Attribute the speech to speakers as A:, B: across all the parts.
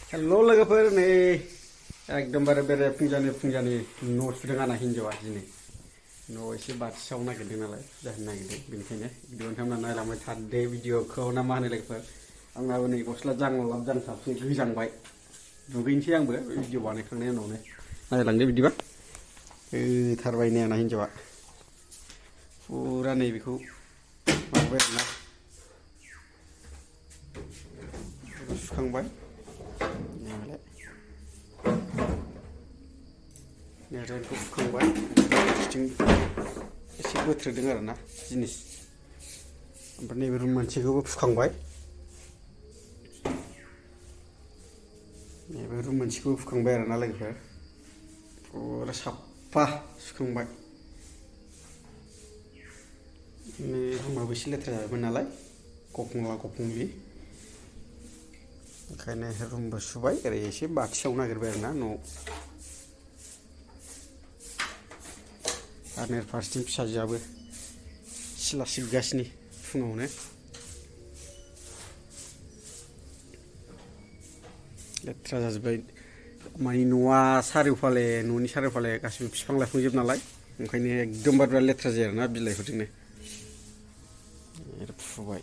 A: हेल' लोगोफोर नै एकदमबारे बेरे फुंजानि न' सुदों आंना हिन्जावा दिनै न' एसे बाथिसाव नागिरदों नालाय फुजा होनो नागिरदों बेनिखायनो भिडिअ नोंथांमोना नायलांबाय थादो भिडिअखौ ना मा होनो लोगोफोर आंनाबो नै गस्ला जांलाब जांसाबसो गोजांबाय दुगैनोसै आंबो भिडिअ बानायखांनायनि उनावनो नायलांदो बिदिबा होथारबाय नै आंना हिन्जावा फुरा नै बेखौ माबाबाय आरोना सुखांबाय नेरसोनखौ फुखांबाय बिथिं एसे बोथ्रोदों आरोना जिनिस ओमफ्राय नैबे रुम मोनसेखौबो फुखांबाय नैबे रुम मोनसेखौबो फुखांबाय आरोना लोगोफोर फुरा साफा सुखांबाय नै रुमाबो एसे लेथ्रा जाबायमोन नालाय गफंलि ओंखायनो रुमबो सुबाय ओरै एसे बाथिसाव नागिरबाय आरोना न'आव आरो नै फारसेथिं फिसाजोआबो सिला सिबगासिनो फुङावनो लेथ्रा जाजोब्बाय माने न'आ न'नि सारिय'फाले गासिबो बिफां लाइफांजोब नालाय ओंखायनो एकदमबारे लेथ्रा जायो आरोना बिलाइफोरजोंनो फुबाय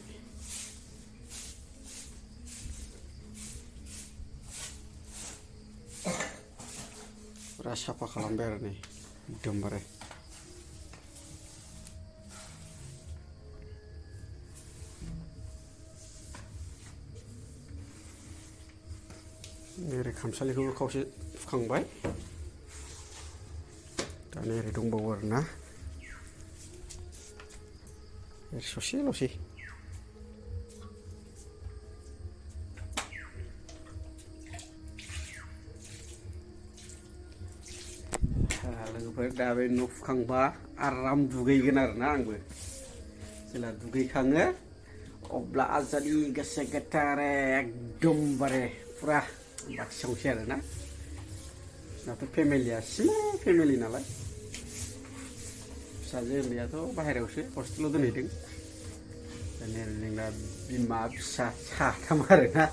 A: फुरा साफा खालामबाय आरो नै एकदमबारे ओरै खामसालिखौबो खावसे फुखांबाय दा नै ओरै दंबावो आरोना ओरै ससेल'सै लोगोफोर दा बे न' फुखांबा आराम दुगैगोन आरोना आंबो जेला दुगैखाङो अब्ला आजादि गोसो गोथारै एकदमबारे फुरा बाथिसावसै आरोना दाथ' फेमिलिया सिमा फेमिलि नालाय फिसाजो उन्दैयाथ' बाहेरायावसो हस्टेलाव दोनहैदों जोंना बिमा फिसा साथाम आरोना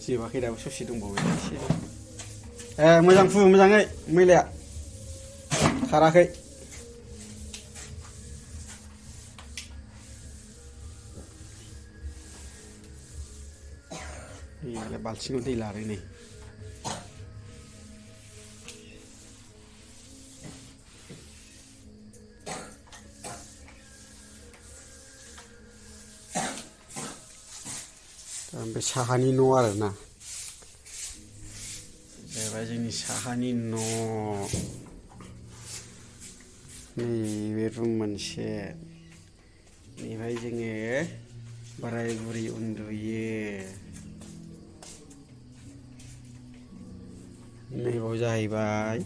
A: जोबाखै दाबो ससे दंबावो एसे मोजां फु मोजाङै मैलाया खाराखै बाल्थिङाव दै लादों नै बे साहानि न' आरोना जाहैबाय जोंनि साहानि न' नैबे रुम मोनसे बेनिफ्राय जोङो बोराय बुरि उन्दुयो नैबाव जाहैबाय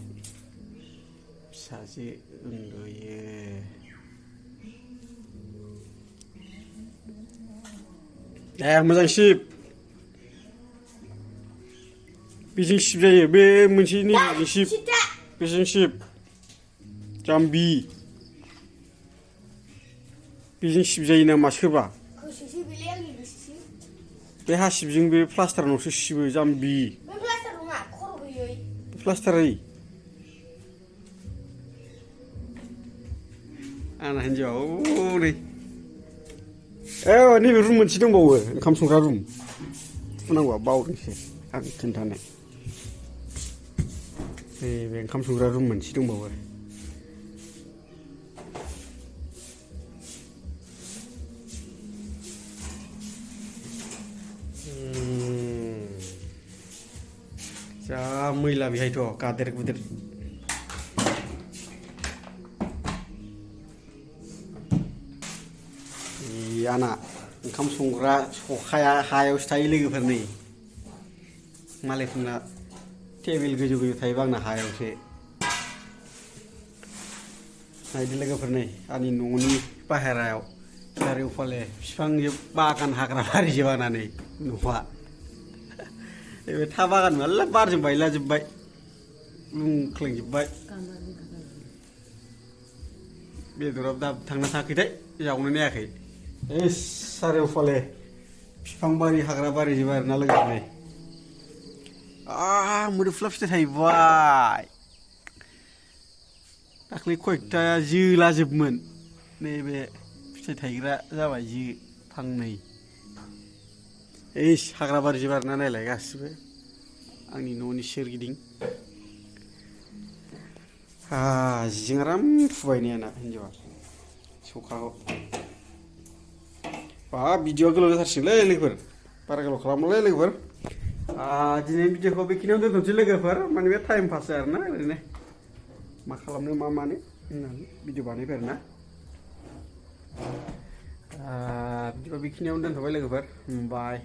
A: फिसाजो उन्दुयो मोजां सिब बेजों सिब जायो बे मोनसेनि सिब बेजों सिब जाम्बि बेजों सिब जायो नामा सोरबा बे हासिबजों बे प्लास्टारनावसो सिबो जाम्बि प्लास्टार आंना हिन्जावा नै नैबे रुम मोनसे दंबावो ओंखाम संग्रा रुम फुनांगौआ बावदोंसो आं खिन्थानो नैबे ओंखाम संग्रा रुम मोनसे दंबावो जा मैला बेहायथ' गादेर गुदेर आंना ओंखाम संग्रा सखाया हायावसो थायो लोगोफोर नै मालायफोरना टेबिल गोजौ थायोबा आंना हायावसो नायदो लोगोफोर नै आंनि न'नि बाहेरायाव चारिय'फाले बिफांजोब बागान हाग्रा बारिजोब आंना नै न'आ बे था बागान मेरला बारजों बायलाजोब्बाय लुंख्लेंजोब्बाय बेदराबो दा थांना थाङाखैथाय जावनो नायाखै चारिय'फाले बिफां बारि हाग्रा बारि जोबबाय आरोना लोगो नै मोदोमफुला फिथाइ थायबाय दाख्लै खयथा जोलाजोबमोन नैबे फिथाइ थायग्रा जाबाय जो फांनै एइस हाग्रा बारि जोबबाय आरोना नायलाय गासिबो आंनि न'नि सोरगिदिं जिजों आराम फुबाय नै आंना हिन्जावा सखाखौ भिडिअआ गोलाव जाथारसिगोनलै लोगोफोर बारा गोलाव खालामलाय लोगोफोर दिनैनि भिडिअखौ बेखिनियावनो दोनथ'नोसै लोगोफोर माने बे टाइम पास आरोना ओरैनो मा खालामनो मा मानो होननानै भिडिअ बानायबाय आरोना बिदिबा बेखिनियावनो दोनथ'बाय लोगोफोर बाय